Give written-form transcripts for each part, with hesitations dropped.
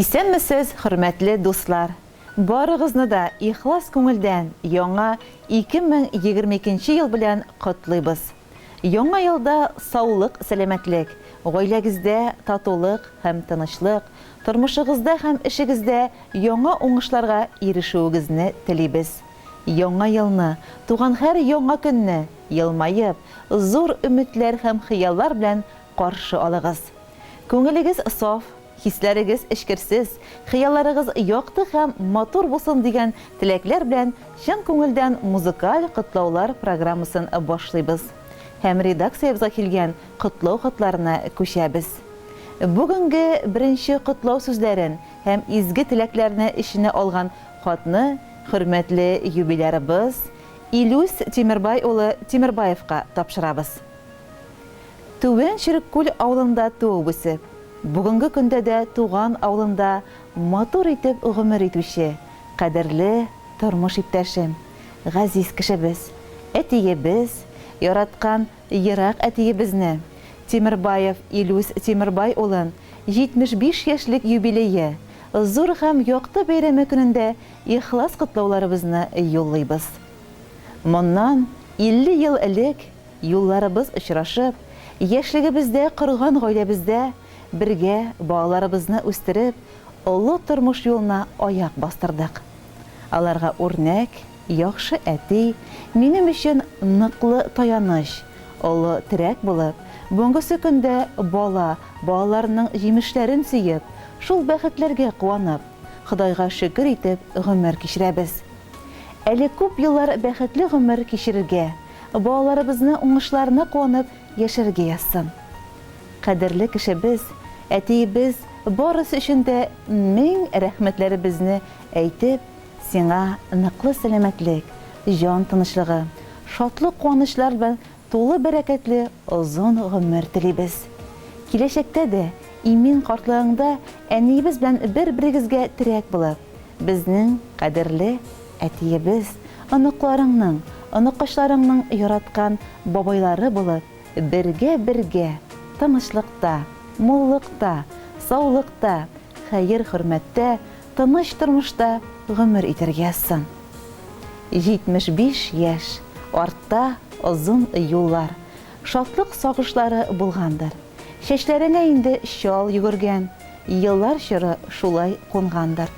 Исәнмесез, хөрмәтле дуслар! Барыгызны да ихлас күңелдән яңа 2022 ел белән котлыйбыз! Яңа елда саулык-сәламәтлек, гаиләгездә татулык һәм тынычлык, тормышыгызда һәм эшегездә яңа уңышларга ирешүегезне телибез. Яңа елны, туган һәр яңа көнне елмаеп, зур өметләр һәм хыяллар белән каршы алыгыз. Күңелегез саф, хисләрегез эчкерсез, хыялларыгыз якты һәм матур булсын дигән теләкләр белән чын күңелдән музыкаль котлаулар программасын башлыйбыз. Һәм редакциябезгә килгән котлау хатларына күчәбез. Бүгенге беренче котлау сүзләрен һәм изге теләкләрне эченә алган хатны хөрмәтле юбилярыбыз Илүс Тимербай улы Тимербаевка тапшырабыз. Түбән Череккүл авылында туып-үсеп, бүгенге көндә дә туган авылында матур итеп гомер итүче кадерле тормыш иптәшем, газиз кешебез, әтиебез, яраткан Ерак әтиебезне, Тимербаев Илүс Тимербай улын 75 яшьлек юбилее, зур һәм якты бәйрәме көнендә ихлас котлауларыбызны юллыйбыз. Моннан 50 ел элек юлларыбыз очрашып, яшьлегебездә корган гаиләбездә бергә балаларыбызны үстереп, олы тормыш юлына аяк бастырдык. Аларга үрнәк, Яхшы әти, минем өчен ныклы таяныч, олы терәк булып, бүгенгесе көндә бала, балаларының җимешләрен сөеп, шул бәхетләргә куанып, Ходайга шөкер итеп гомер кичерәбез. Әле күп еллар бәхетле гомер кичерергә, балаларыбызны уңышларына куанып яшәргә язсын. Кадерле кешебез, әтиебез барысы өчен дә мең рәхмәтләребезне әйтеп, Сиңа ныклы сәламәтлек, җан тынычлыгы, шатлык-куанычлар белән тулы бәрәкәтле озын гомер телибез. Киләчәктә дә имин картлыгыңда әниебез белән бер-берегезгә терәк булып, безнең кадерле әтиебез, оныкларыңның, оныкачларыңның яраткан бабайлары булып, бергә-бергә тынычлыкта, муллыкта, саулыкта, хәер-хөрмәттә Тыныч тормышта гомер итәргә язсын. 75 яшь, артта озын юллар, шатлык сагышлары булгандыр. Чәчләреңә инде чал йөгергән, еллар чоры шулай кунгандыр.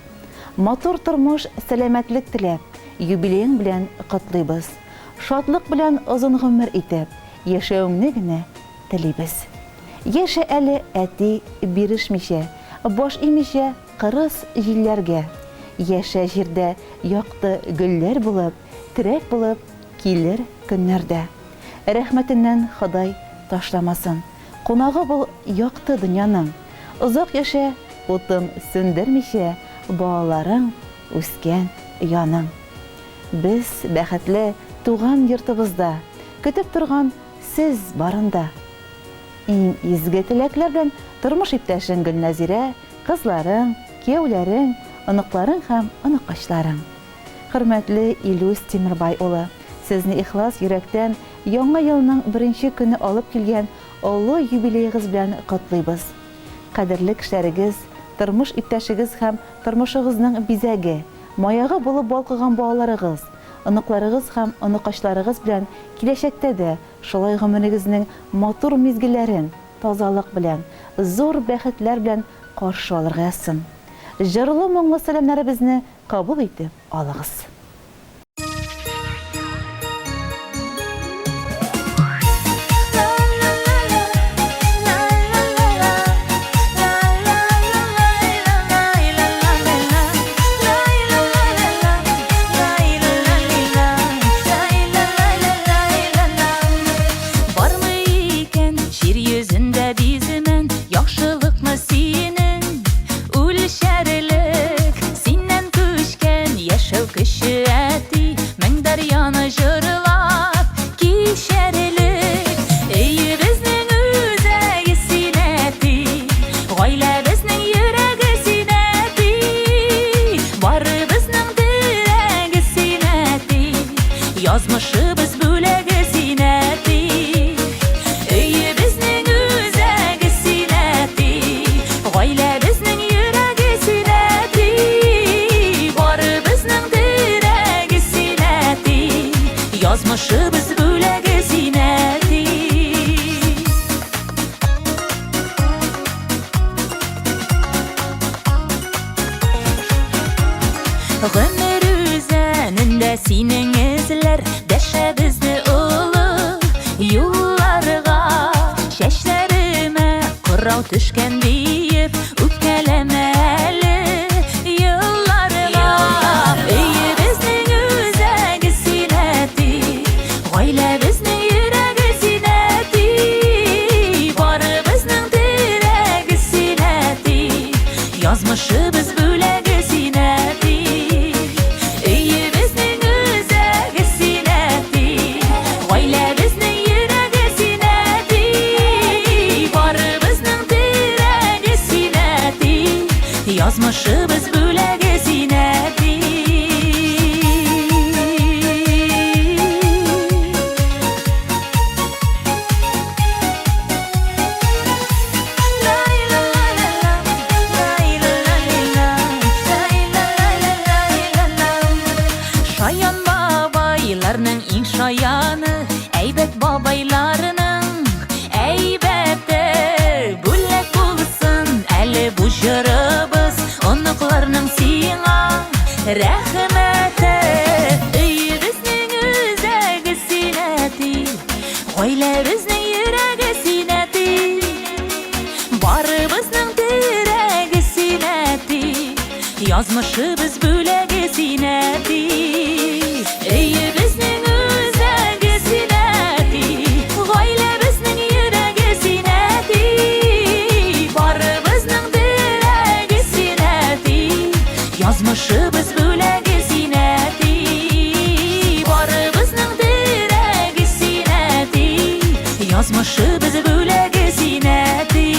Матур тормыш, сәламәтлек теләп, юбилеең белән котлыйбыз. Шатлык белән озын гомер итеп, яшәвеңне генә телибез. Яшә әле, әти, бирешмичә, баш имичә, Кырыс җилләргә. Яшә җирдә якты гөлләр булып, терәк булып килер көннәрдә. Рәхмәтеннән Ходай ташламасын. Кунагы бул якты дөньяның. Озак яшә, утын сүндермичә, балаларың үскән ояның. Без бәхетле туган йортыбызда, көтеп торган сез барында. Иң изге теләкләр белән тормыш иптәшең Гөлнәзирә, Кызларың, кияүләрең, оныкларың һәм оныкачларың. Хөрмәтле Илүс Тимербай улы, сезне ихлас йөрәктән Яңа елның беренче көне алып килгән олы юбилеегыз белән котлыйбыз. Кадерле кешеләрегез, тормыш иптәшегез һәм тормышыгызның бизәге, маягы булып балкыган балаларыгыз, оныкларыгыз һәм оныкачларыгыз белән киләчәктә дә шулай гомерегезнең матур мизгелләрен, тазалык белән, зур бәхетләр белән каршы алырга язсын. Җырлы-моңлы сәламнәребезне кабул итеп алыгыз. Бармы икән җир йөзендә биземән Яхшылыкны синең үлчәрлек Синнән күчкән яшәү көче. Гомер үзәнендә синең эзләр Дәшә безне олы юлларга. Чәчләремә кырау төшкән диеп Үпкәләмә әле елларга. Өебезнең үзәге син, әти, Гаиләбезнең йөрәге син, әти, Барыбызның терәге син, әти, Язмышыбыз бүләге син, әти. Өебезнең үзәге син, әти, Гаиләбезнең йөрәге син, әти, Барыбызның терәге син, әти, Язмышыбыз бүләге син, әти. Шаян бабайларның иң шаяны, әйбәт бабайларның әйбәте. Бүләк булсын әле бу җырыбыз, оныкларның сиңа рәхмәте. Өебезнең үзәге син, әти, гаиләбезнең йөрәге син, әти, барыбызның терәге син, әти, язмышыбыз бүләге син, әти. Өебезнең үзәге син, әти, гаиләбезнең йөрәге син, әти, барыбызның терәге син, әти, язмышыбыз бүләге син, әти. Барыбызның терәге син, әти, язмышыбыз бүләге син, әти.